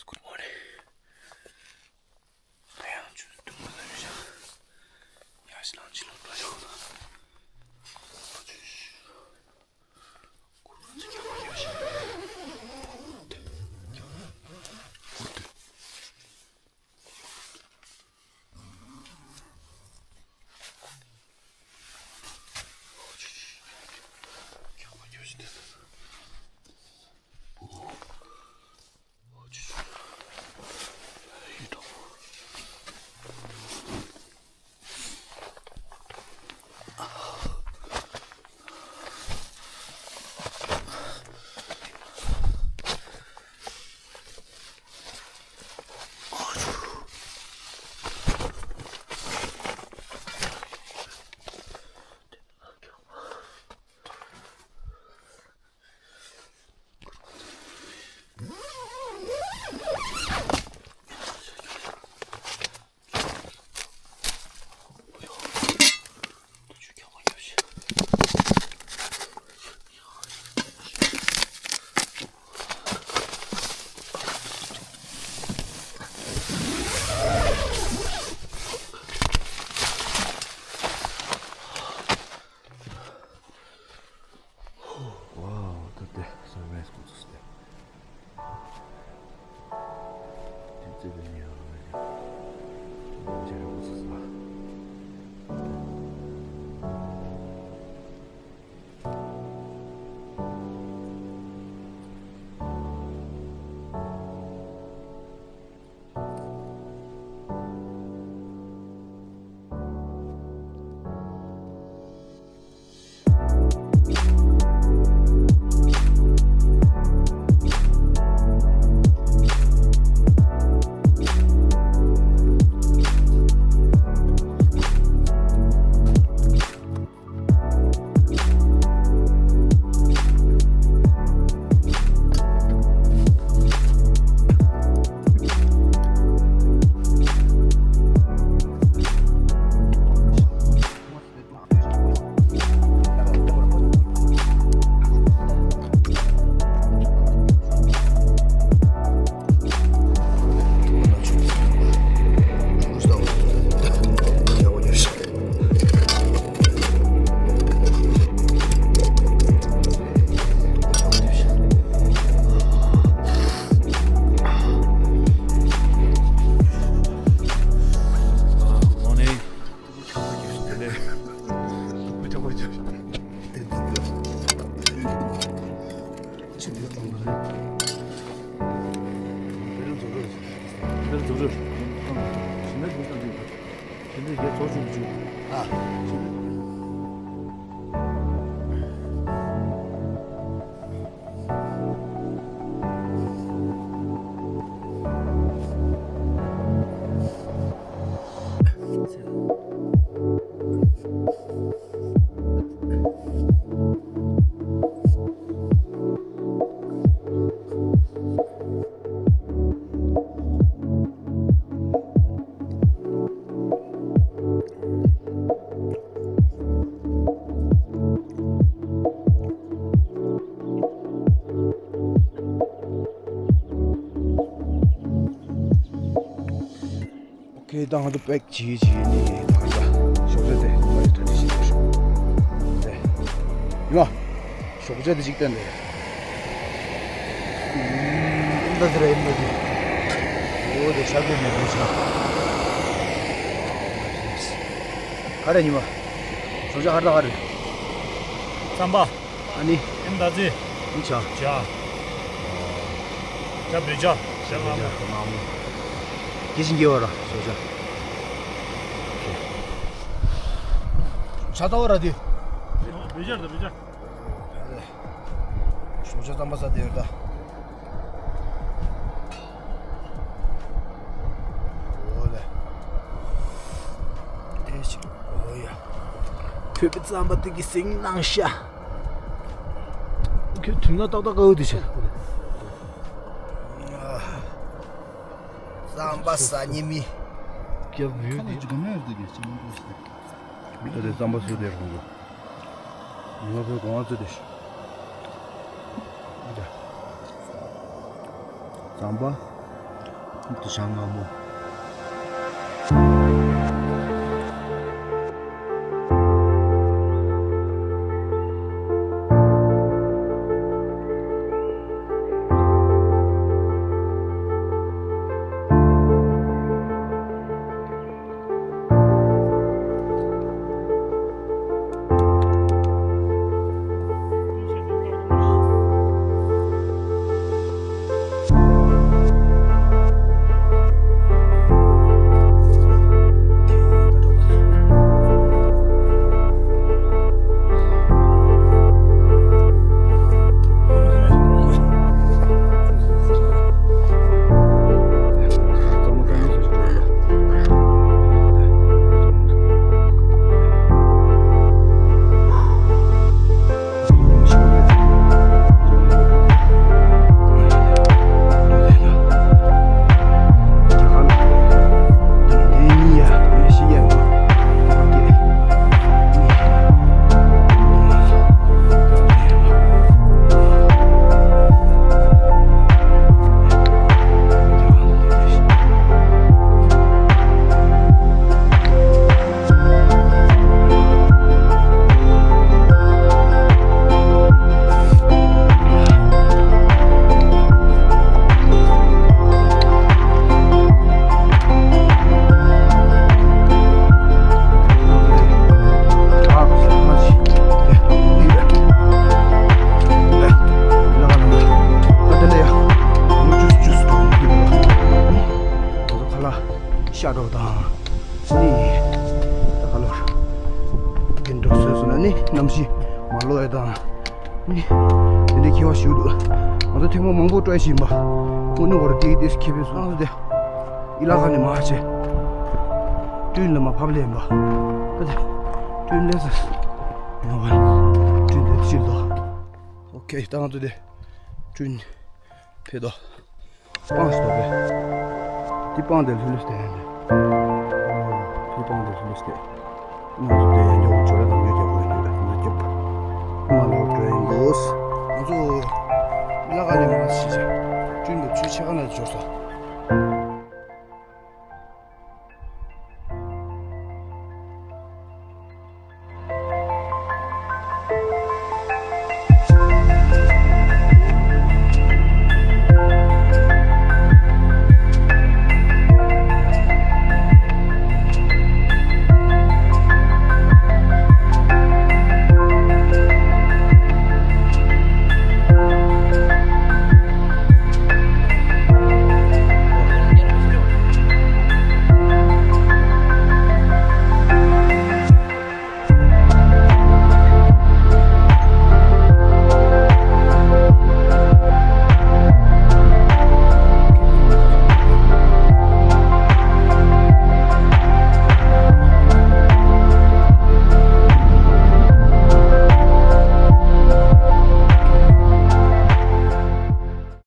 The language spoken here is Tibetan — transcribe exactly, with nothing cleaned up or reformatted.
Good morning. ཡང་ཆུ་དུང་མ་ལ་ཡོད་ཤག་ཡང་ཞིག་ལང་ཆི་ལ་འགྲོ་ཡོང་ན། Wow, ད་དེ་སོ་རེས་ཀོ་ཚུགས་ཏེ། དེ་ཚེ་བའི་ཉེ་བ་ལ་ཡང་ཅི་རེ་ཀོ་ཚུགས་ས། ཨོ་ཁེ། ད་ང་ཚོ་པེག་བྱེད་བྱེད་ནས་ད་ང་ཚོ་ཞོགས་ཇ་དེ་ང་ཚོ་གྲ་སྒྲིག་བྱེད་དགོས་ཤག་དེ་ཡིན་པ། ཞོགས་ཇ་དེ་གཅིག་བསྟན་ཏེ། ཨིན་ད་དེ་རེད། ཨིན་ད་དེ། ཨོ་དེ་ཤར་པོ་མེད་པོ་ཆགས། ག་རེ་ཉི་མ། ཞོགས་ཇ་ག་རེ་ད་ག་རེ། རྩམ་པ། ཨ་ནི། ཨིན་ད་དེ། ཨིན་ཆ། ཇ། ཇ་བོད་ཇ། ཇ་མངར་མོ། ཇ་མངར་མོ། དེ་བཞིན་གྱི་བར་ཞོགས་ཇ། ཇ་ད་བ་ར་དེ། བོད་ཇ་ར་བོད་ཇ། ཞོགས་ཇ་རྩམ་པ་ཟ་བསྡད་ཡོད་ད། འོ་ལེ། དེ་ཞིག་འོ་ཡ། བོད་པའི་རྩམ་པ་དེ་གི་ཟིང་ནང་ཤ། ཁྱོད་དུས་ན་ཏག་ཏག་དཀའ་བོ་དེ་བྱས། རྩམ་པ་ཟ་ཉི་མི། རྒྱབ་ཡོད་དེ། ད་དེ་རྩམ་པ་བཟོས་ཏེ་རོང་ལ། ང་ཚོའི་གོང་བ་བཙུགས་ཏེ། རྩམ་པ། དུ་བྱང་སྔ་མོ། ཤ་འགྲོ་དང་། ནི། ད་ག་ལོར། རྒན་འགྲོ་སོས་སོང་ན་ནི་གནམ་གཤིས་མ་ལོག་ཡ་དང་། ནི། དེ་འདྲའི་ཁྱད་པར་ཞིག་འདུག་ང་ཚོ་ཐེངས་མ་མང་པོ་བཀྲོལ་བཞིན་པ། དངོས་གནས་བར་དེ་དེ་ཁེ་ཕན་སོང་སྟེ། ཨི་ལ་ཁ་ནས་མ་ཆེ། ཏུན་ལ་མ་ཕབ་ལེན་པ། ད་དེ། ཏུན་ལེ་ས། ཡོང་བ། ཏུན་དེ་ཕྱིར་དོ། ཨོ་ཁེ་ད་ང་ཚོ་དེ། ཏུན། ཕེ་དོ། སྤང་ཞིག་དོ་པས། འདི་སྤང་དེ་ལྷུ་ལུས་དེ་ཡང་དེ། འདི་སྤང་དེ་ལྷུ་ལུས་དེ། ང་ཚོ་དེ་ཡང་མགྱོགས་འབྱོར་ར་དང་མྱུར་རྒྱག་དགོས་ཡོད་དེ་མ་སྐྱོབ། མ་ལོག་འགྲོ་ཡིན་འདུག་ང་ཚོ་ལ་ཀ་ནས་མ་ཤི་ཆེ། ཅུན་དེ་ཆུ་ཆེ་ཁ་ན་འབྱོར་སོ།